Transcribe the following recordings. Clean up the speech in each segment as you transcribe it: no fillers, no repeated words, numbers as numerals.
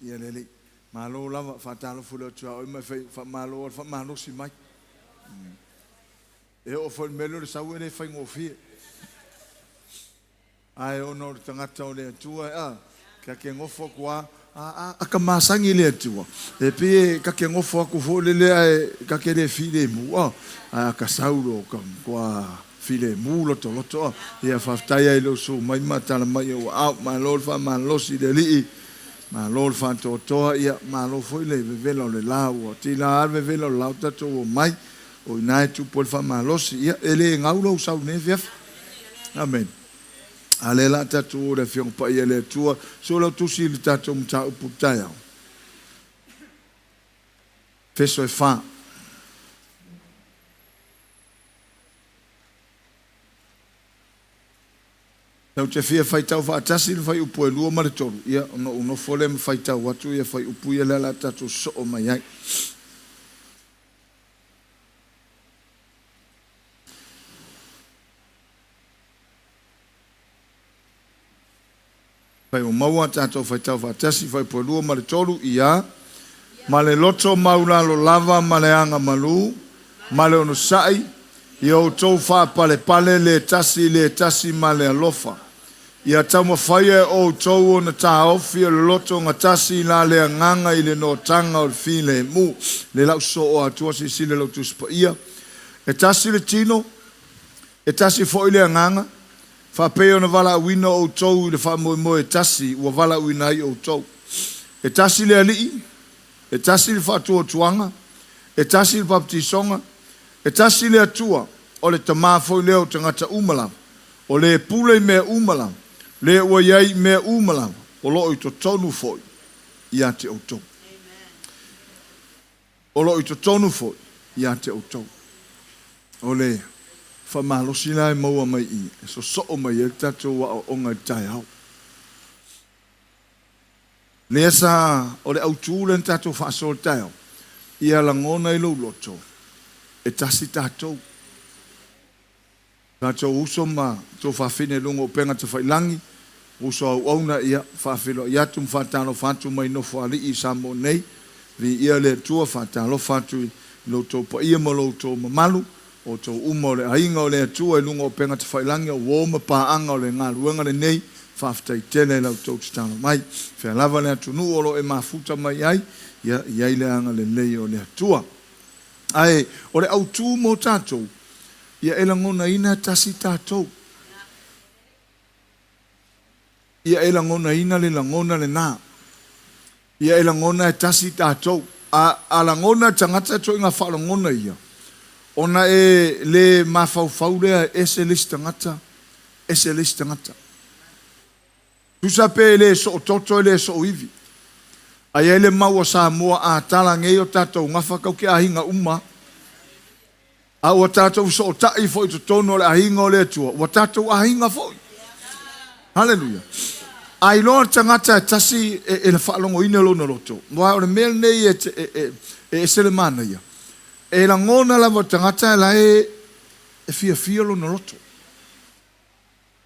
Ia le Alii. Malo lava, faatalofa atu ia oe ma e fai, faamalo le faamalosi mai. E oo foi i le mea lea o le sau e le faigofie. Ae ona o le tagata o le Atua, a, ka ke gofo aku a, a, a ka masani le Atua. E pei ka ke gofo aku foi lele ae ka ke le filemu, a, ae a ka sau loa ka matua filemu lotoloto, a. Ia faafetai ai i lou susu mai ma tala mai i ou aao. Malo le faamalosi i le Alii, malo le faatoatoa, ia malo foi le vevela o le la ua tila lava le vevela o le la o tatou omai. O i ina e tupu ai le faamalosi. Ia, e le gau lou sau i lenei afiafi. Amene. A lea la a tatou o i le Afioga Paia a le Atua, sue lau tusi i le tatou mataupu i le taeao. Efeso e fa. Tatou te fia faitau faatasi le fuaiupu e 2 ma le 3, ia, ona ou nofo lea ma faitau atu ia fuaiupu ia lea o le a tatou sosoo mai ai. Fai ua maua tatou faitau faatasi fuaiupu e 2 ma le 3, ia, ma le loto maulalo lava ma le agamalu ma le onosai, ia outou faapalepale le tasi i le tasi ma le alofa. Ia taumafaia e outou ona taofi o le loto gatasi i la le agaga i le noataga o le filemu. Le lau sosoo atua silasila i lau Tusi Paia. E tasi le tino, e tasi foi le agaga, faapei ona valaauina outou i le faamoemoe e tasi ua valaauina ai outou. E tasi le Alii, e tasi le faatuatuaga, e tasi le papatisoga, e tasi le Atua, o le Tama foi lea o tagata uma lava, o le pule i mea uma lava, le ua i ai i mea uma lava, o lo o i totonu foi ia te outou. O lo o i totonu foi ia te outou. O le faamalosi la e maua mai i i, e sosoo mai ai le tatou aoaoga i le taeao. Lea sa, o le autu lea na tatou faasoa i le taeao, ia lagona i lou loto, e tasi tatou. Tatou uso ma tou faafine i luga o upega tafailagi, uso auauna, ia, faafeiloai atu ma faatalofa atu mai Nofoalii i Samoa nei. Viia le Atua, faatalofa atu i lo outou paia ma lo outou mamalu, outou uma o le aiga o le Atua i luga o upega tafailagi, o uo ma paaga o le galuega lenei, faafetai tele i la outou tatalo mai. Fea lava le atunuu o lo o e mafuta mai ai, ia i ai le agalelei o le Atua. Ae o le autu mo tatou, ia e lagonaina e tasi tatou. Ia e lagonaina le lagona lena. Ia e lagona e tasi tatou. A, a lagona e tagata ituaiga faalagona ia, ona e le mafaufau lea e ese le isi tagata, ese le isi tagata. Tusa pe le soo toto e le soo ivi. A i ai le mau a Samoa a tala nei o tatou gafa kau ke aiga uma. A ua tatou fesootai foi i totonu o le aiga o le Atua, ua tatou aiga foi. Haleluia. A iloa le tagata e tasi e, e faalogoina lona loto, aua o le mea lenei e, e, e, e ese le manaia. E lagona lava le tagata la e, e fiafia lona loto.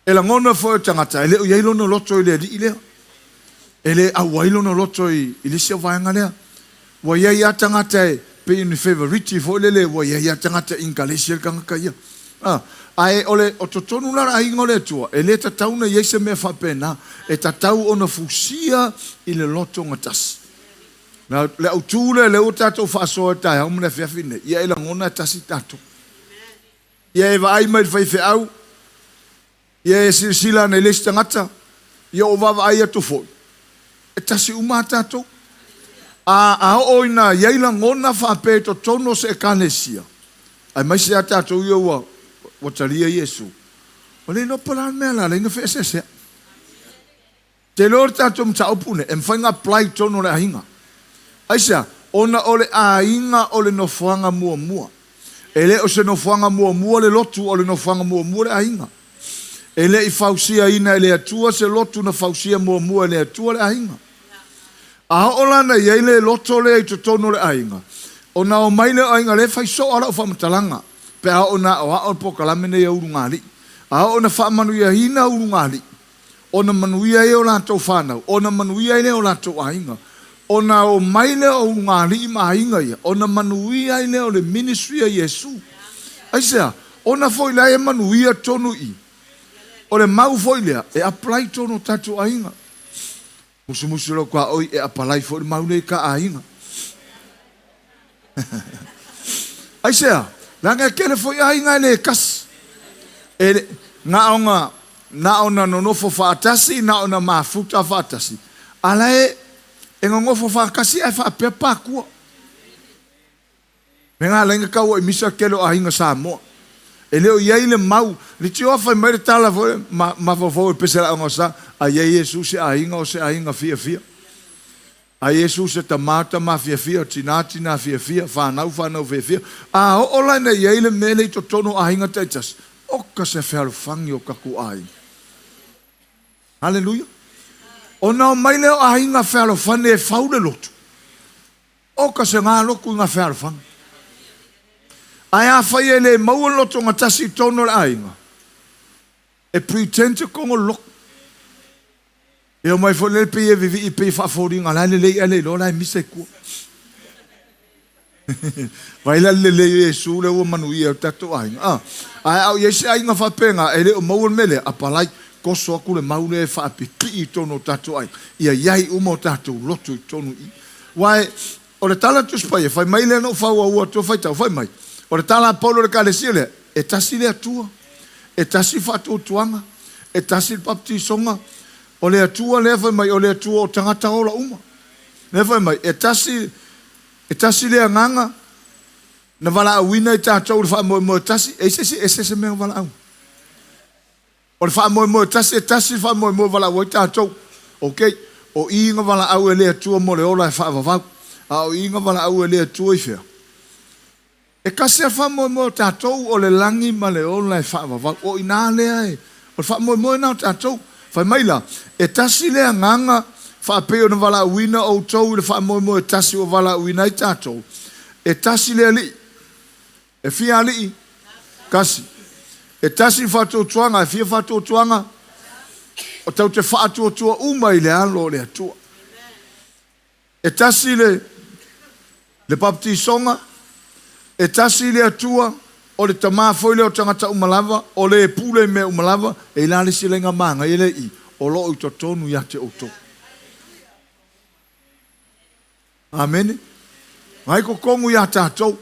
E lagona foi o le tagata e le o i ai lona loto i le alii lea. E le auai lona loto i, i le isi vaega lea. Ua i ai lava tagata e pei o ni favorite foi lele, ua i ai lava tagata e inkalesi ai le tagata ia. Ah, ae o le o totonu la o le aiga o le Atua, e le tatau ona i ai se mea faapena, e tatau ona fusia i le loto gatasi. Na, le autu lea, lea ua tatou faasoa i le taeao ma le afiafi nei, ia e lagona e tasi tatou. Ia e vaai mai i le faifeau, ia e silasila ane i le isi tagata, ia ou vaavaai atu foi, e tasi uma a tatou. A, a oo ina i ai lagona faapea i totonu o se Ekalesia, aemaise a tatou ia ua, ua talia Iesu, ua le iloa po o le a le mea o le a ala ai ona feeseeseai. Te iloa le tatou mataupu lenei, e mafai ona apply i totonu o le aiga. Aisea? Ona o le aiga o le nofoaga muamua. E le o se nofoaga muamua le lotu, o le nofoaga muamua le aiga. E le i fausiaina e le Atua se lotu na fausia muamua e le Atua le aiga. A oo la na i ai le loto lea i totonu o le aiga, ona omai lea o aiga lea e fai soo lau faamatalaga pe a oo ina aoao le polokalame nei a Ulugalii. A oo ina faamanuiaina Ulugalii, ona manuia ai o latou fanau, ona manuia ai lea o latou aiga. Ona omai lea o ulugalii ma aiga ia, ona manuia ai lea o le ministry a Iesu. Aisea? Ona foi la e manuia tonu i i. O le mau foi lea e apply i totonu o tatou aiga. Musumusu lau tuaoi e apalai foi le mau lea i ta aiga. Aisea? Leaga e tele foi aiga e le tasi. E le, na ona, na ona nonofo faatasi, na ona mafuta faatasi. A la e, e nonofo faatasi ae faapea patua. Mea na ala ai na tau ai misa le tele o aiga Samoa. E le o i ai le mau, le tioa fai mai le tala foi, ma, mafaufau e pese laoga o sa, a i ai Iesu se aiga o se aiga fiafia. A Iesu se tama, tama fiafia, tina, tina fiafia, fanau, fanau fiafia. A oo la ina i ai le mea lea i totonu o aiga taitasi, oka se fealofani o tatou aiga. Haleluia! Ona omai lea o aiga fealofani e fau le lotu. Oka se gā lotu i ngā fealofani. Ae afai e le maua le loto gatasi i totonu o le aiga, e pretend te totonu o le lotu. E omai foi lele pei e vivii pei e faafoliga la e lelei ae le iloa la e misa i tua. Vai la le lelei o Iesu lea ua manuia ai lo tatou aiga. Ah, ae a o i ai se aiga faapena e le o maua le mea lea, apalai, toso atu le mau lea e faapipii i totonu o tatou aiga, ia i ai uma o tatou loto i totonu i i. Aua o le tala a le Tusi Paia, fai mai lea na ou fauaua atu faitau, fai mai, o le tala a Paulo i le Ekalesia lea, e tasi le Atua, e tasi le faatuatuaga, e tasi le papatisoga, o le Atua lea fai mai, o le Atua o tagata ola uma. Lea fai mai, e tasi, e tasi le Agaga na valaauina i tatou i le faamoemoe tasi, e i ai se isi ese se mea na valaau. O le faamoemoe tasi, e tasi le faamoemoe valaau ai tatou. Ok, o i na valaau e le Atua mo le ola e faavavau. A o i na valaau e le Atua i fea? E tasi lava le faamoemoe o tatou, o le lagi ma le ola e faavavau. O i ina lea e, o le faamoemoe lena o tatou. Fai mai la, e tasi le agaga faapei ona valaauina outou i le faamoemoe tasi ua valaauina ai tatou, e tasi le Alii, e fia alii? Tasi. E tasi le faatuatuaga, e fia faatuatuaga? O tatou te faatuatua uma i le alo o le Atua. E tasi le, le papatisoga, e tasi le Atua, o le Tama foi lea o tagata uma lava, o le pule i mea uma lava, e i la le isi laina manaia lea i i, o lo o i totonu ia te outou. Amene. Na i totonu ia tatou.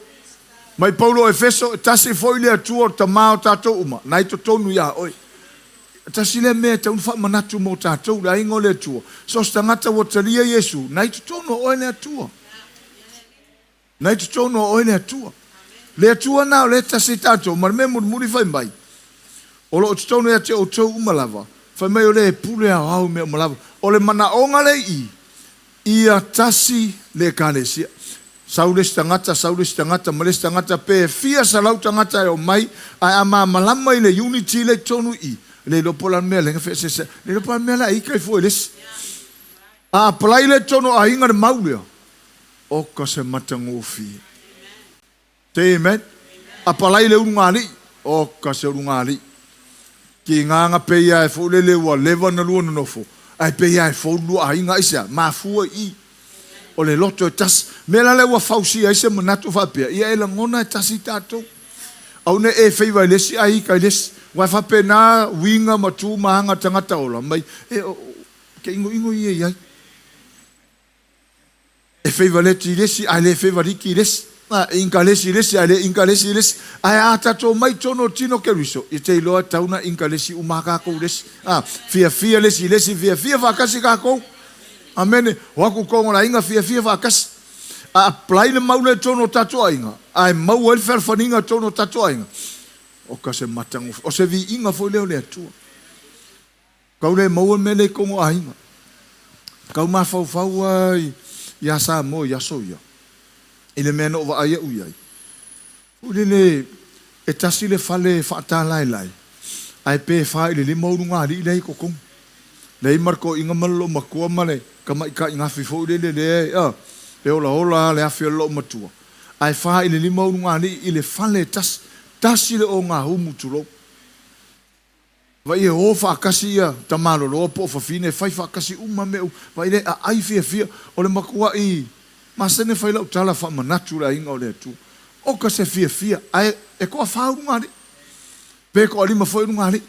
Mai Paulo o Efeso, e tasi foi le Atua o le Tama o tatou uma, na i totonu ia oe. Tasi lea mea e tatau ona faamanatu mo tatou, le aiga o le Atua. So o se tagata ua talia Iesu, na i totonu o oe le Atua. Na i totonu o oe le Atua. Le Atua na o lea e tasi ai tatou, ma le mea mulimuli fai mai, o lo o totonu ia te outou uma lava, fai mai o lea e pule aoao i mea uma lava. O le manaoga lea i i, ia tasi le Ekalesia. Sau le isi tagata, sau le isi tagata ma le isi tagata, pe fia salau tagata e omai, ae a malamalama i le unity lea i totonu i i, le iloa po o le a le mea lea na feeseeseai, le iloa po o le a le mea la e ita ai fua i le isi. A apply lea i totonu o aiga le mau lea, oka se matagofie. Say amen. Apalai le ulugalii, oka se ulugalii. Kiga na pei lava e foi lele ua leva ona lua nonofo, ae pei lava e fou le lua aiga. Aisea? Mafua i i. O le loto e tasi. Mea la lea ua fausia ai se manatu faapea, ia e lagona e tasi tatou. Aua ne i e feiva i le isi ae ita i le isi. Aua e faapena uiga ma tu ma aga tagata ola mai, e, ke inoino ia i ai. E feivaleti i le isi ae le feivaliki i le isi. E inkalesi i le isi ae le inkalesi i le isi. Ae a tatou omai i totonu o le tino o Keriso, ia te iloa e tatau ona inkalesi uma lava tatou i le isi. A, fiafia le isi i le isi, fiafia faatasi tatou. Amene. O atu i totonu o le aiga, fiafia faatasi. A apply le mau lea i totonu o tatou aiga, ae maua ai le fealofaniga i totonu o tatou aiga, oka se matagofie. O se viiga foi lea o le Atua. Tau le maua le mea lea i totonu o aiga. Tau mafaufau lava ia Samoa i aso ia, i le mea na ou vaai au i ai. Foi lele, e tasi le fale faatalaelae, ae pe fa i le lima ulugalii lea i totonu. Leai ma le toeaina ma le loomatua ma le tamaitai gafi foi lele lea e olaola lava le afi o le loomatua, ae fa i le lima ulugalii i le fale e tasi, tasi le ogaumu tulou. Vaai e o faatasi ia tamaloloa po o fafine e fai faatasi uma mea uma. Vaai le aai fiafia o le matuai masani e fai lau tala faamanatu i le aiga o le Atua. Oka se fiafia ae e toafa ulugalii pe toalima foi ulugalii.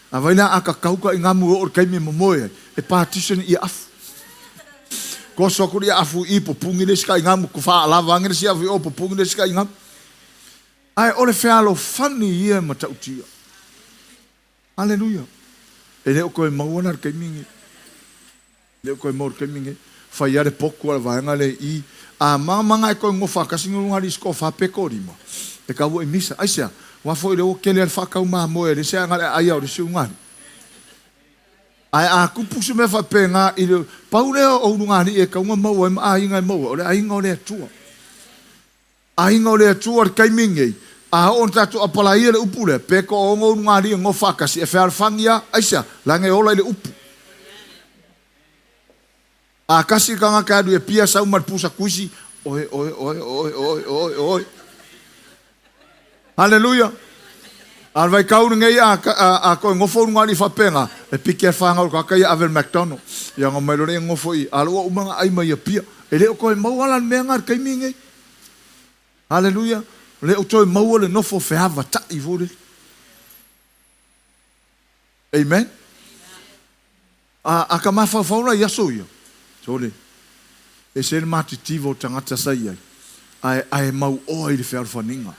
A vai la a kakau ka igamu e oo i le taimi e momoe ai, e partition ia afu. Toso atu le afu i i pupugi le isi ka igamu, faalava ane le isi afu i o pupugi le isi ka igamu. Ae o le fealofani ia e matautia. Aleluia! E le o toe maua la le taimi lenei. E le o toe maua i le taimi lenei. Fai lava le potu a le vaega lea i i. A maga e toe nofo faatasi ni ulugalii se toafa pe toalima, e tau ai misa. Aisea? Aua foi o lea ua tele lava le faatau mamoe a le isi ae na o le aai lava o le isi ulugalii. Ae a tupu se mea faapena i le pau lea o ulugalii e tatau ona maua ai ma aiga e maua ai, o le aiga o le Atua. Aiga o le Atua i le taimi lenei, a oo ina tatou apalaia le upu lea, pe toaono ulugalii e nofo faatasi, e fealofani lava, aisea? Leaga e ola i le upu. A tasi le tagata e alu i Apia sau ma le pusa tuisi, oe, oe, oe, oe, oe, oe, oe. Haleluia! A o le vaitau lenei a, a, a toe nofo ulugalii faapena, e piki lava le fanau i le tagata ia ave i le McDonald. Ia ona omai loa lea nofo i i. A o lea ua uma ona ai mai Apia. E le o toe maua la le mea lena i le taimi lenei. Haleluia! E le o toe maua le nofo feavatai foi lele. Amen? A, a ka mafaufau la i aso ia, sole, ese le matitiva o tagata sa i ai, ae, ae mau oa i le fealofaniga.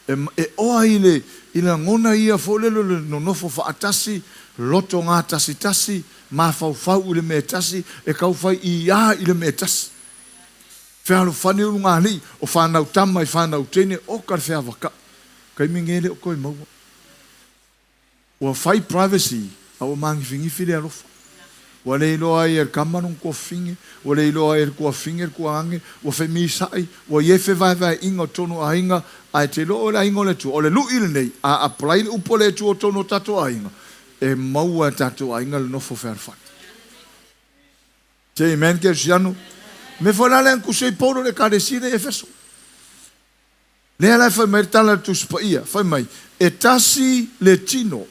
E, e oa i le, i lagona ia foi lele o le nonofo faatasi, loto gatasitasi, mafaufau i le mea e tasi, e tau fai iā i le mea e tasi. Fealofani ulugalii, o fanau tama i fanau teine, oka le feavakaʻi. Taimi nei e le o toe maua. Ua fai privacy a ua magifigifi le alofa. Ua le iloa ai e le tama lona tuafafine, ua le iloa ai e le tuafafine le tuaane, ua femisaʻi, ua i ai fevaevaeʻiga o totonu o aiga, ae te iloa oe le aiga o le Atua. O le luʻi lenei, a apply le upu a le Atua o totonu o tatou aiga, e maua e tatou aiga le nofo fealofani. Say amen kerisiano. Mea foi la lea na tusi ai Paulo i le Ekalesia lea i Efeso. Lea la e fai mai le tala a le Tusi Paia, fai mai, E tasi le tino.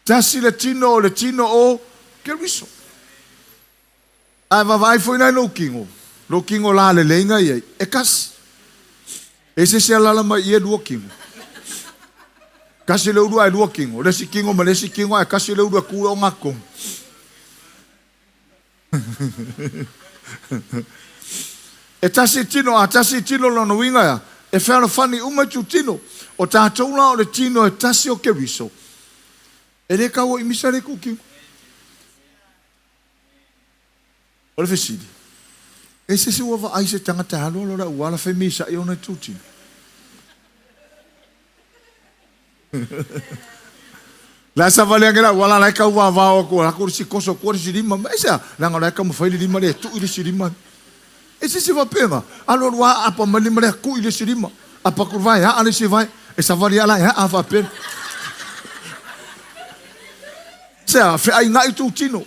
Tasi le tino o le tino o Keriso. Ae vaavaai foi la i lou tino, lou tino lalelei na i ai, e tasi. E se isi alala mai i e lua tino. Tasi le ulu ae lua tino, le isi tino ma le isi tino ae tasi le ulu e tu i ogatotonu. E tasi tino, a tasi tino lona uiga ea, e fealofani uma itu tino. O tatou la o le tino e tasi o Keriso, e le tau i misa le itu tino. O le fesili, e se isi ua vaai se tagata e alualu le auala fai misaʻi ona itu tino? La e savali ane le auala la e tau vavao atu alu atu le isi toso atua le isi lima. Aisea? Leaga o la e taumafai le lima lea e tui le isi lima. E se isi faapena, alu alu lava aapa mai le lima lea tui le isi lima. Apa atu le vae aa le isi vae. E savali lava la e aa faapena. Aisea? Feainaʻi tou tino.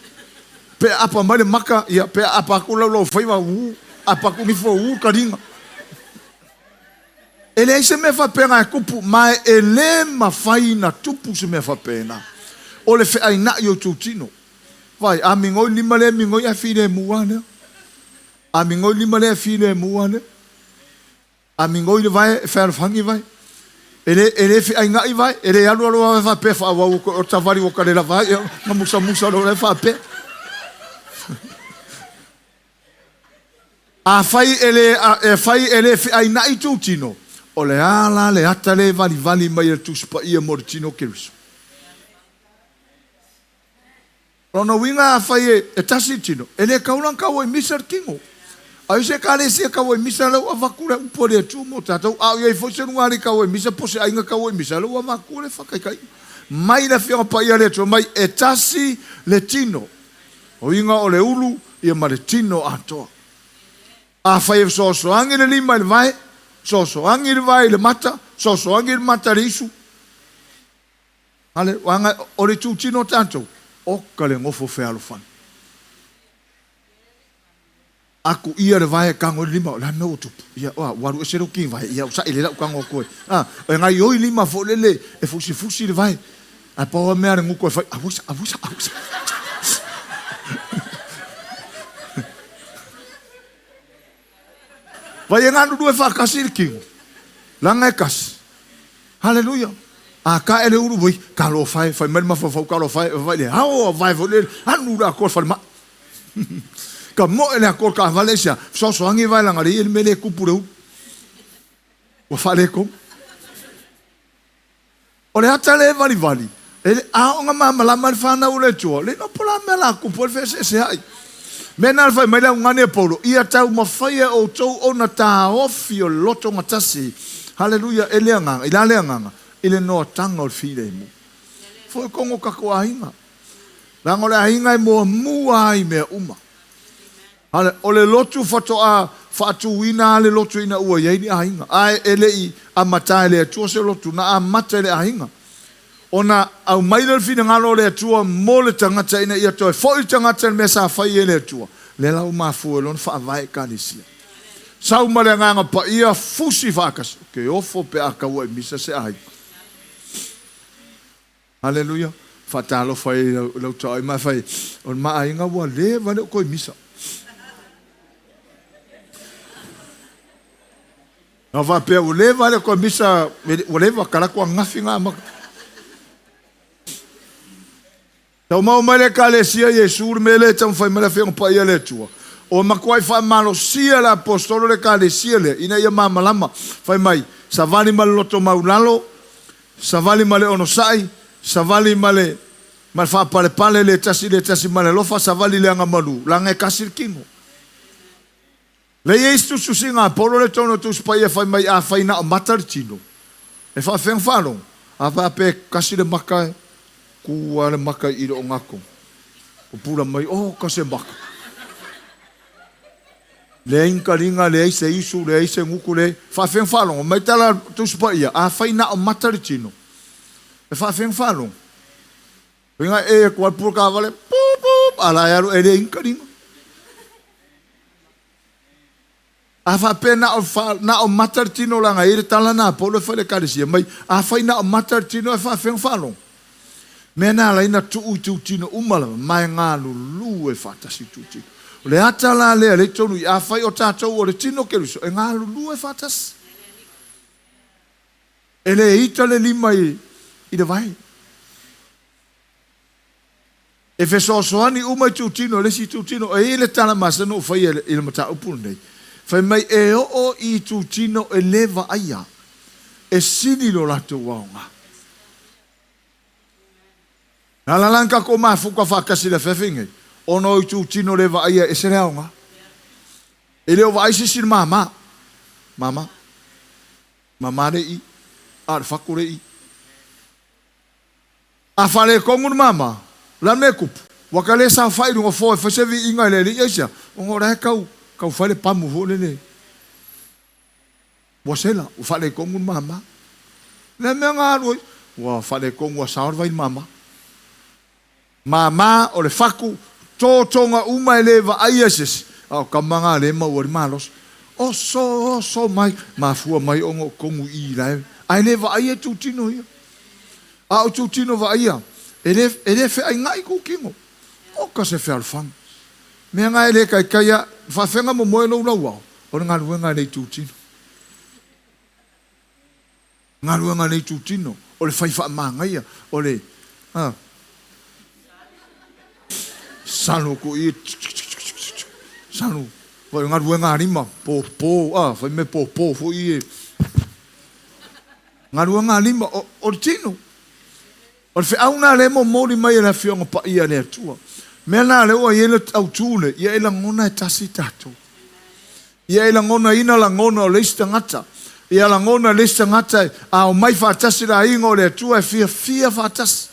Pe aapa mai le maka, ia pe aapa atu lau laufaiva, uu, aapa atu nifo, uu taliga. E leai se mea faapena e tupu, ma e le mafai na tupu se mea faapena. O le feainaʻi o tou tino. Vaai, a migoi le lima lea, migoi ae filemu lava lea. A migoi le lima lea, filemu lava lea. A migoi le vae, e fealofani vae. E le, e le feainaʻi vae, e le alu alu lava vae faapea, faaauau atu o savali ua ka le lava ai, na musamusa loa lea faapea. Afai e le, afai e le feainaʻi tou tino, o le a la le ata lea e valivali mai e le Tusi Paia mo le tino o Keriso? O lona uiga afai e, e tasi le tino, e le tatau la ona tau ai misa le tino. A o se ekalesia tau ai misa lea ua avatu le upu a le Atua mo tatou, a o i ai foi se lugalii tau ai misa po o se aiga tau ai misa, lea ua avatu le faataitaiga. Mai le Afioga Paia a le Atua mai, e tasi le tino. O uiga o le ulu ia ma le tino atoa. Afai e fesoasoani le lima i le vae, fesoasoani le vae i le mata, fesoasoani le mata i le isu. Ale, uaga o le itutino o tatou, oka le nofo fealofani. A kuʻia le vae e tago i le lima, o le a le mea ua tupu? Ia, ua alu ese lou kivae, ia ua saʻi lelei lau tago atu ai. A, e gaioi lima foi lele e fusifusi le vae. Ae pau lava mea a le gutu e fai, Avusa, avusa, avusa. Vai e galulue faatasi i le tino, leaga e tasi. Haleluia! A tae le ulu, ui, talofa e, fai mai le mafaufau, talofa e, vaai le ao a vae foi lele, alu le atoa i le falemai. Ka moe le atoa o le taavale, aisea? Fesoasoani vae leaga o lea e i ai le mea lea e tupu i le ulu. Ua faaletonu. O le ata lea e valivali, e le aoga malamalama le fanau o le Atua, le iloa po o le a mea la tupu ai le feeseeseai. Mea na fai mai le augani a Paulo, ia taumafai e outou ona taofi o le loto gatasi, haleluia, e le agaga, i la le agaga, i le noataga o le filemu. Foi tonu o tatou aiga. Leaga o le aiga e muamua ai mea uma. O le lotu faatoa faatuina lava le lotu ina ua i ai le aiga. Ae e le i amata e le Atua se lotu, na amata e le aiga. Ona aumai lea o le finagalo o le Atua mo le tagata ina ia toe foi le tagata i le mea sa fai e le Atua. Lea la ua mafua ai loa ona faavae Ekalesia. Sau ma le Agaga Paia, fusi faatasi. Ou te ofo pe a taua i misa se aiga. Haleluia! Faatalofa i lau taoai ma fai, o le ma aiga ua leva le o toe misa. Na faapea ua leva le toe misa, ua leva talaatu ananafi na amata. Tau maua mai le Ekalesia Iesu le mea lea e taumafai mai le Afioga Paia a le Atua. Ua matuai faamalosia le Aposetolo le Ekalesia lea ina ia malamalama. Fai mai, savali ma le loto maulalo, Savali ma le onosai, savali ma le ma le faapalepale le tasi le tasi ma le alofa, savali le agamalu, laga e kasi le tino. Lea i ai isi tusitusiga a Paulo le tonu o Tusi Paia fai mai afai na o mata le tino, e faafefea ona faalogo? A faapea e kasi le maka e ku a le maka i le ogato, pupula mai, oh kasi e maka. Leai ni taliga, leai se isu, leai se gutu, leai. Faafefea ona faalogo mai tala a Tusi Paia, afai na o mata le tino, e faafefea ona faalogo? Uiga e atu ai le pua taavale, pup, pup, a la e alu, e leai ni taliga. A faapea na o, fa, na o mata le tino leaga e i ai le tala na a Paulo e fai i le Ekalesia mai, afai na o mata le tino e faafefea ona faalogo? Mea na ala ai na tuu i itutino uma lava, ma e galulue faatasi itutino. O le ata la lea lea i totonu i afai o tatou o le tino Keriso, e galulue faatasi. E le ita le lima i, i le vae. E fesoasoani uma itutino i le isi itutino. E i ai le tala masani na ou faia i le mataupu lenei. Fai mai, e oo i itutino e le vaaia, e sili lo latou aoga. E ala la ona tatou mafuta faatasi i le afiafi lenei, ona o itutino le vaaia e ese le aoga. E le o vaai se isi i le mama. Mama. Mama le i, a o le fatu le i. A faaletonu le mama, o le a le mea e tupu? Ua ta le saofai i le nofoa e fai se viiga i le Alii, aisea? Ona o la e tau, tau fai le pamu foi lele. Ua sela, ua faaletonu le mama. O le a le mea na alu ai? Ua faaletonu, ua sao le vai i le mama. Mama o le fatu, totoga uma e le vaaia e se isi, a o tama na lea e maua ai le malosi. Oso, oso mai, mafua mai ona o tonu i i la e, ae le vaaia itutino ia. A o itutino vaaia, e le, e le feainai kou tino. Oka se fealofani. Mea na e le taitai a, faafega momoe lou lauao, o le galuega a le itutino. Galuega a le itutino, o le fai faamanaia, o le a salu atu i salu foi galuega a lima pōpō a fai mea pōpō foi i e galuega a lima o, o le tino. O le feau lena lea e momoli mai e le Afioga Paia a le Atua. Mea lena lea ua i ai le autu le, ia e lagona e tasi tatou. Ia e lagonaina lagona o le isi tagata. Ia lagona e le isi tagata a omai faatasi le aiga o le Atua e fiafia faatasi.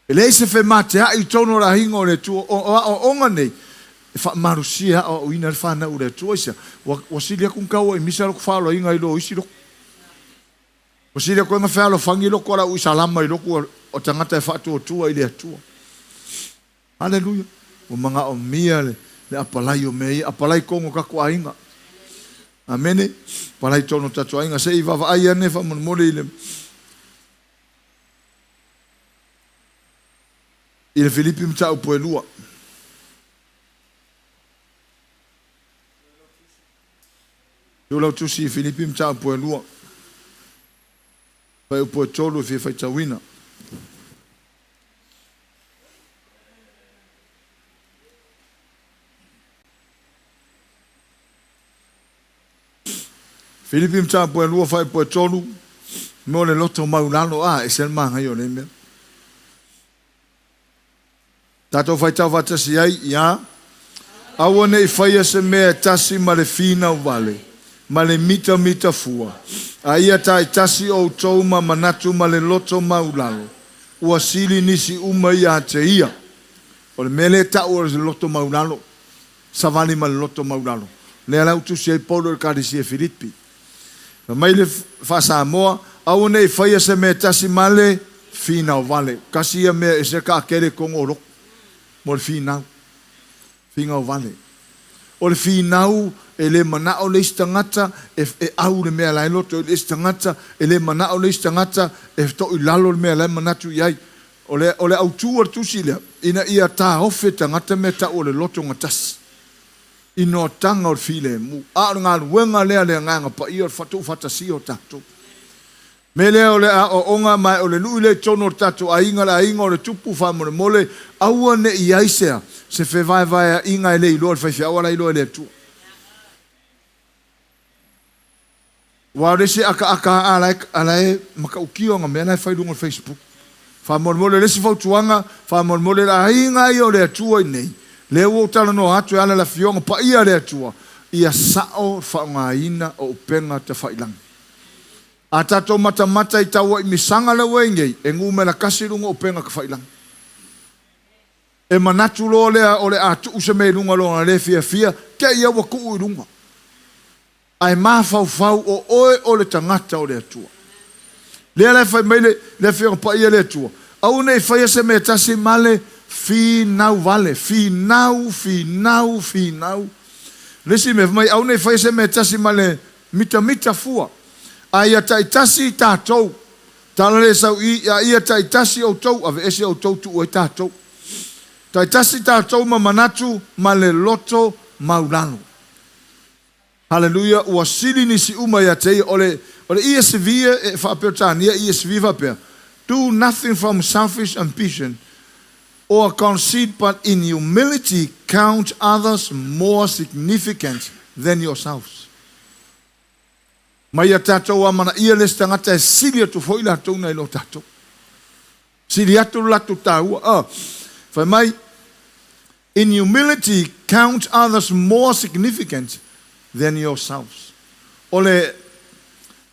E leai se femateai i totonu o le aiga o le Atua. O aoaoga nei, e faamalosia e aoaoina ai le fanau o le Atua. Aisea? Ua, ua sili atu ona tau ai misa loko faaaloaina i lo isi loko. Ua sili atu ai ona fealofani loko a le au Isalama i loko o tagata e faatuatua i le Atua. Aleluia! Ua manaomia le, le apalai o mea ia. Apalai tonu o tatou aiga. Amene. Apalai tonu o tatou aiga. Se i vaavaai ane faamolemole i le... I le Filipi mataupu e 2. Suelautusi i Filipi mataupu e 2. Fuaiupu e 3 e fia faitauina. Filipi mataupu e 2 fuaiupu e 3, mo le loto maulalo, a, ese le manaia o lea mea. Tatou faitau faatasi ai, ia. Aua ne i faia se mea e tasi ma le finau vale, ma le mitamita fua, a ia taitasi outou ma manatu ma le loto maulalo, ua sili nisi uma ia te ia. O le mea lea e tau o le loto maulalo, savali ma le loto maulalo. Lea la ua tusi ai Paulo i le Ekalesia Filipi. Fai mai le faa-Samoa, aua ne i faia se mea e tasi ma le finau vale. Kasi ia mea ese kaakele totonu o lotu mo le finau, finau vale. O le finau e le manao le isi tagata e, e au le mea la e loto i le isi tagata, e le manao le isi tagata e toilalo le mea la e manatu i ai. O le, o le autu o le tusi lea, ina ia taofi e tagata mea tau o le loto gatasi. I noataga o le filemu. A o le galuega lea a le Agaga Paia o le tuufaatasia o tatou. Mea lea o le aoaoga ma o le lui lea i totonu o le tatou aiga, le aiga o le tupu faamolemole, aua ne i i ai se, se fevaevaeaiga e le iloa e le faifeau a la e iloa e le Atua. Aua o le isi akaaka a la e, a la e matautia ona mea la e fai i luga o le Facebook. Faamolemole, o le isi fautuaga, faamolemole le aiga ia o le Atua i inei, lea ua ou talanoa atu e ala i le Afioga Paia a le Atua, ia sao le faaaogaina o upega tafailagi. A tatou matamata i tauaimisaga lea ua i nei, e numera tasi luga o upega tafailagi. E manatu loa lea o le a tuu se mea i luga lona le fiafia, te i ua tuu i luga. Ae mafaufau o oe o le tagata o le Atua. Lea la e fai mai le, le Afioga Paia le Atua, aua ne i faia se mea tasi ma le finau vale, finau, finau, finau. Le isi mea, fai mai, aua ne i faia se mea tasi ma le mitamita fua, a ia taitasi tatou. Tala le sau i, a ia taitasi outou, aveese outou tuu ai tatou. Taitasi tatou ma manatu ma le loto maulalo. Haleluia, ua sili nisi uma ia te ia. O le, o le ESV e faa-Peretania, ESV faapea, Do nothing from selfish ambition or conceit but in humility count others more significant than yourselves. Mai ia tatou amanaia le isi tagata e sili atu foi latou nai lo tatou. Sili atu le latou taua. Oh, fai mai, In humility count others more significant than yourselves. O le,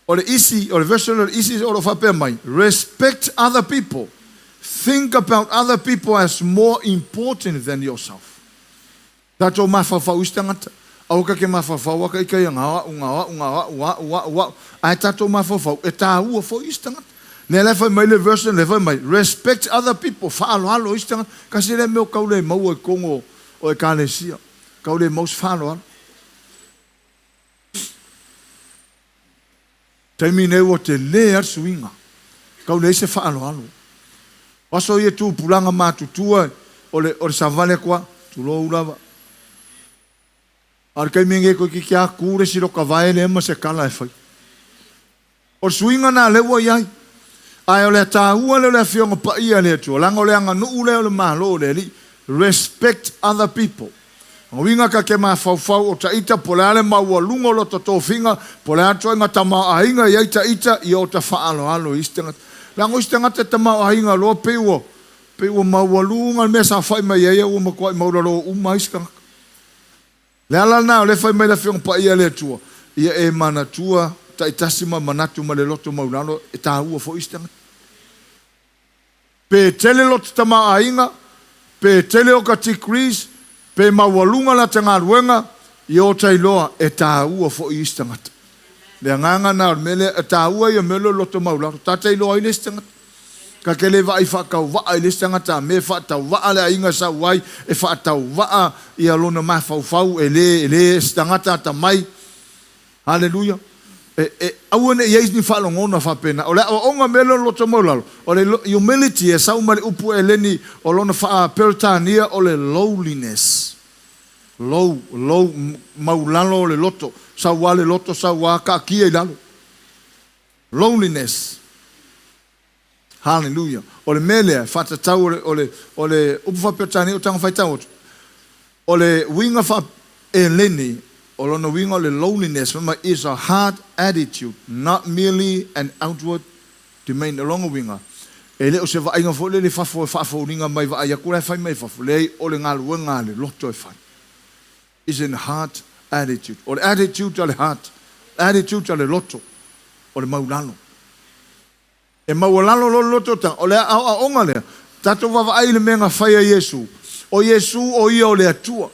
o le isi, o le version o le isi o lo o faapea mai, respect other people, think about other people as more important than yourself. Tatou mafaufau isi tagata. Aua ka ke mafaufau aka ika ia nga au, nga au, nga au, au, au, au. Ae tatou mafaufau e taua foi isi tagata. Lea la e fai mai le version lea fai mai, respect other people, faaaloalo isi tagata. Kasi lea mea o kau le maua i totonu o ekalesia. Kau le maua se faaaloalo. Taimi nei ua tele lava le suiga. Kau leai se faaaloalo. O aso ia tupulaga matutua o le, o le savali atu lava, tulou lava. A o le taimi nei toeitiiti lava tu le isi loka vae lea ma se tala e fai. O le suiga lena lea ua i ai. Ae o le taua lea o le Afioga Paia a le Atua, leaga o le aganuu lea o le Malo o le Alii, respect other people. O uiga ta te mafaufau o taita po o le a le maualuga o lota tofiga, po o le a ituaiga tamaoaiga e i ai taita, ia ota faaaloalo i isi tagata. Leaga o isi tagata e tamaoaiga loa pei ua, pei ua maualuga le mea e saofai mai ai a ua matuai maualalo uma isi tagata. Le ala lena o lea e fai mai le Afioga Paia a le Atua, ia e manatua taitasi ma manatu ma le loto maulalo e taua foi isi tagata. Pe tele lota tamaoaiga, pe tele oka degrees, pe maualuga lata galuega, ia ota iloa e taua foi isi tagata. Le agaga lena o le mea lea, e taua ia mea lea o le loto maulalo. Ta te iloa ai le isi tagata. Ta te le vaai faatauvaa i le isi tagata, a mea e faatauvaa le aiga e sau ai, e faatauvaa ia lona mafaufau, e le, e le se tagata atamai. Haleluia. E, e aua ne i ai ni faalogona faapena. O le aoaoga mea lea o le loto maualalo, o le humility e sau mai le upu Eleni o lona faa-Peretania o le lowliness. Low, low, maulalo o le loto, sau lava le loto, sau lava taatia i lalo. Lowliness. Hallelujah. O le mea lea, e faatatau o le, o le, o le upu faa-Peretania o taga faitau atu, o le uiga faa-Eleni, o lona uiga o le lowliness, fai mai, is a heart attitude, not merely an outward demeanor. O lona uiga, e le o se vaaiga foi lele i fafo e faafoliga mai vaai atu la e fai mai fafo, leai, o le galuega a le loto e fai. Is in heart attitude. O le attitude a le heart, attitude a le loto, o le maulalo. E maualalo loa le loto o le tagata. O le aoaoga lea, tatou vaavaai i le mea na fai a Iesu. O Iesu o Ia o le Atua.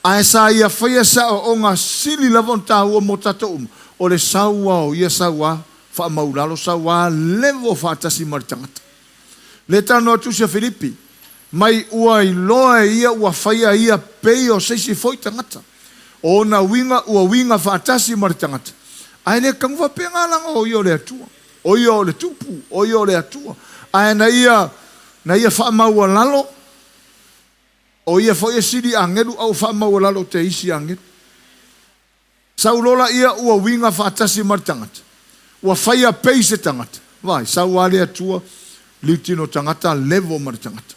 Ae sa Ia faia se aoaoga sili lava ona taua mo tatou uma, o le sau a o Ia sau a faamaulalo, sau a levo faatasi ma le tagata. Le talanoa atu sia Filipi, mai ua iloa e ia ua faia ia pei o se isi foi tagata. O ona uiga ua uiga faatasi ma le tagata. Ae le tagu faapena leaga o ia o le Atua. O ia o le Tupu, o ia o le Atua. Ae na ia, na ia faamaualalo, o ia foi e sili agelu a ua faamaualalo te isi agelu. Sau loa laia ua uiga faatasi ma le tagata, ua faia pei se tagata. Vaai, sau lava le Atua, liutino tagata, levo ma le tagata.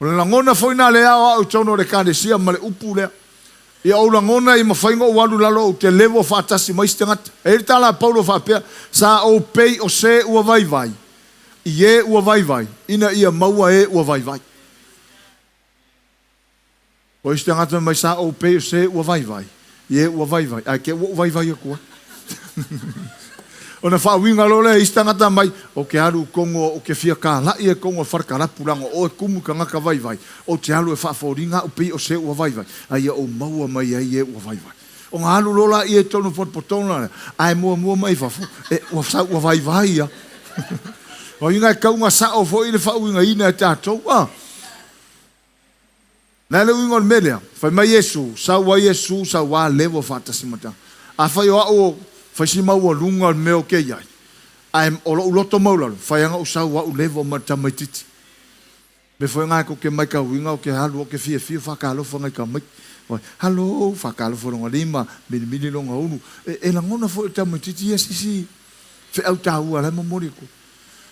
O le lagona foi na le ao au i totonu o le Ekalesia ma le upu lea. Ia ou lagona i mafai ona ou alu i lalo ou te levo faatasi ma isi tagata. E i ai le tala a Paulo faapea, Sa ou pei o se ua vaivai, i e ua vaivai, ina ia maua e ua vaivai. O isi tagata mai sa ou pei o se ua vaivai, i e ua vaivai, ae te ua ou vaivai atu ai. Ona faauiga loa lea e isi tagata mai, Ou te alu i totonu o, ou te fia tāla'i ai i totonu o le fale kalapu leaga o oe kumu i tagata vaivai, ou te alu e faafoliga au pei o se ua vaivai, a ia ou maua mai ai e ua vaivai. Ona alu loa laia i totonu o le potopotoga lea, ae muamua mai fafo, e, ua sau ua vaivai ia. O uiga e tau ina sao foi le faauigaina e tatou, a. Le a le uiga o le mea lea? Fai mai Iesu, sau ai Iesu, sau a lewa faatasi ma tagata. Afai o a'u o fai si maualuga o le mea o ke iai, ae o lo'u loto maulalo, fai aga ou sau a'u lewa ma le tamaititi. Mea foi nga e kou ke maikauina o ke alu o ke fiafia faakalofa ngai tamaiti. Fai, Hallo, faakalofa lona lima, milimili lona ulu. E, e lagona foi e le tamaititi ia sisi feau taua la e momoli atu.